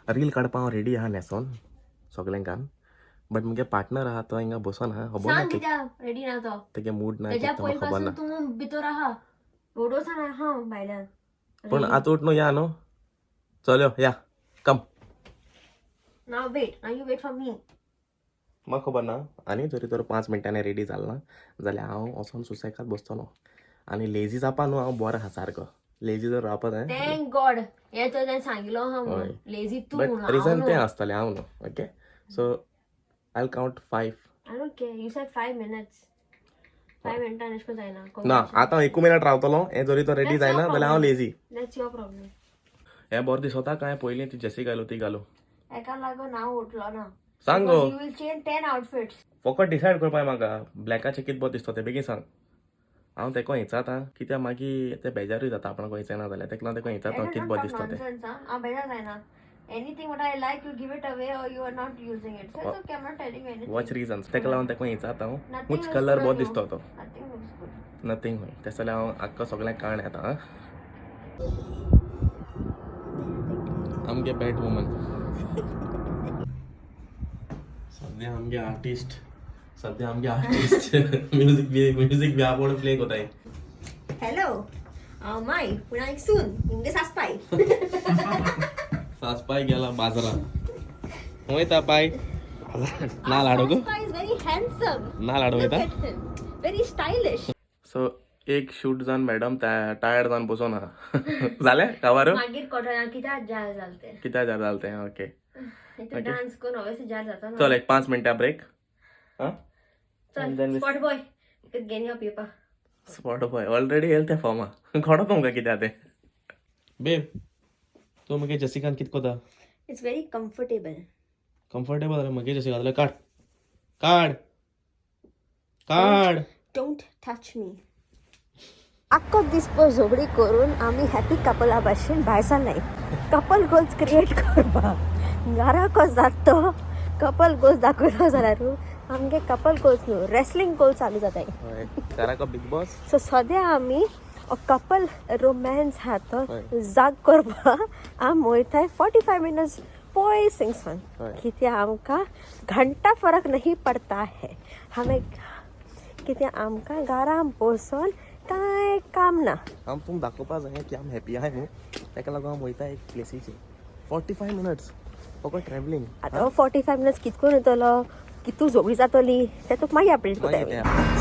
Reel काडपा हांव ready आहा न्हेसोन सगळें घान, बट मुगे पार्टनर आहा तो हिंगा बसोन आहा, खबर ना. सांग कित्याक रेडी ना तो. तेगे मूड ना. तेज्या कितें म्हाका पयलीं खबर ना. पासून तूं भितर आहा, रोडोसान आहा भायल्यान. पूण आतां उठ न्हू, या न्हू, चल यो, या come. Now wait, now you wait for me. म्हाका खबर ना. आनी जरी तर 5 मिनटांनी रेडी जाल ना जाल्यार हांव वचोन सुसेगाद बसतलो. आनी लेजी जावपा न्हू हांव बरो आहा, सारको लेजी जर रावपा जाय. Thank God हें तर तेणें सांगिल्लो आहा म्हणून. हय. लेजी तूं बट म्हणून हांव रिजन तें न्हू. आसतलें, हांव न्हू. Okay, so I count 5. I don't care, you said 5 minutes. 5 मिनटां अशें करून जायना. ना, आतां एकू मिनट रावतलो. हें जरी तो रेडी That's जायना your जाल्यार हांव problem. Lazy. That's your problem. हें बरें दिसता काय पयलीं ती जेसी घालू ती घालू? एका लागून हांव उठलो ना. सांग गो. You will change 10 outfits. फकत डिसायड करपाक म्हाका ब्लॅकाचें कितें बरें दिसता तें बेगीन सांग. हांव तेका हिंचाता कित्याक मागीर ते बेजारूय जाता आपणाक खंयचें ना जाल्यार. तेका लागून तेका हिंचाता हांव कितें बरें दिसता तें. नॉनसेन्स. हांव बेजार जायना. Anything what I like you give it away or you are not using it, so it's okay, I am not telling you anything. Watch reasons तेका लागून तेका हिंचाता हांव. Nothing which looks colour good बरो on you. दिसता तो. Nothing looks good. Nothing हय तें जाल्यार हांव आख्खो सगळें काण येता. आं, आमगे बॅड वुमन सद्या, आमगे आर्टिस्ट सद्या, आमगे आर्टिस्ट म्युजीक बी म्युजीक बी आपूण प्ले कोताय. हॅलो, हांव माय पूण हांव एक सून मुगे सासपाय. सासपाय गेला बाजारान वयता पाय ना लाडू गो. सासपाय is very handsome. ना लाडू वयता. Very stylish. सो एक शूट जावन मॅडम टायर्ड जावन बसोन आहा. जालें काबार. मागीर कोटना कित्याक जार जालें तें. कित्याक जार जालें तें? ओके. तूं डान्स करून ऑब्वियसली जार जाता ना. चल, एक 5 मिनटां ब्रेक. आं. चल स्पॉट बॉय, घेन यो पिवपा. स्पॉट बॉय ऑलरेडी येयल तें फॉर्मा कोणा तुमकां कित्याक तें. बेब, तूं मगे जेसिकान कित कोता? It's very comfortable. Comfortable जाल्यार मगे जेसिका जाल्यार काड काड काड. Don't touch me. आख्खो दीस पळय झगडी करून आमी हॅपी कपला भाशेन भायर सरले कपल गोल्स क्रिएट करपाक. घरा कसो जाता तो कपल गोल्स दाखयलो जाल्यार आमगे कपल गोल्स न्हू, रेसलिंग गोल्स चालू जाताय. हय, घराको बिग बॉस. सो सद्या आमी कपल रोमॅन्स आहा तो हय. जाग करपाक आमी वयताय 45 मिनट्स पयस थिंगसान. हय. कित्याक आमकां घंटा फरक नहीं पडता है हांवें, कित्याक आमकां घरान बसून कांय काम ना. आम तुमकां दाखोवपा जाय की आम हॅपी आहाय न्हू, तेका लागून हांव वयता एक प्लेसीचेर 45 मिनट्स फकत ट्रॅवलिंग. आतां 45 मिनट्स कित करून येतलो, कितू झगडी जातली तें तुका मागीर अपडेट करता. मागीर तें.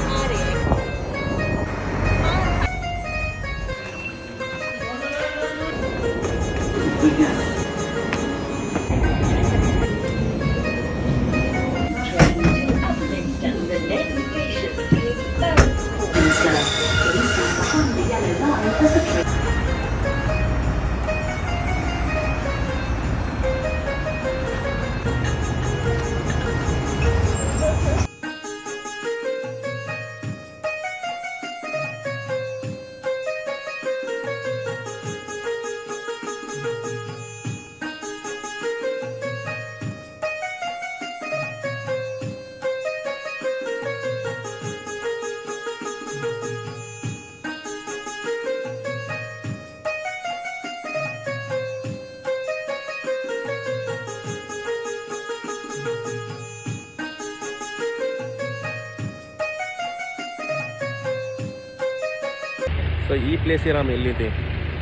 सो ही प्लेसीर आमी येयल्ली ती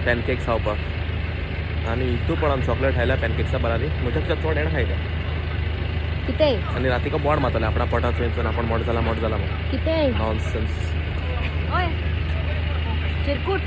पॅनकेक्स खावपाक आनी हितू पण आमी चॉकलेट खायल्या पॅनकेक्सा बरारी. म्हज्या पेक्षा चड येणें खायलें. कितें? आनी रातीको बोड मारतलें आपणा पोटात थंयसून आपण मोड जाला मोड जाला म्हणून. कितें? नॉनसेन्स. ओय चिरकूट.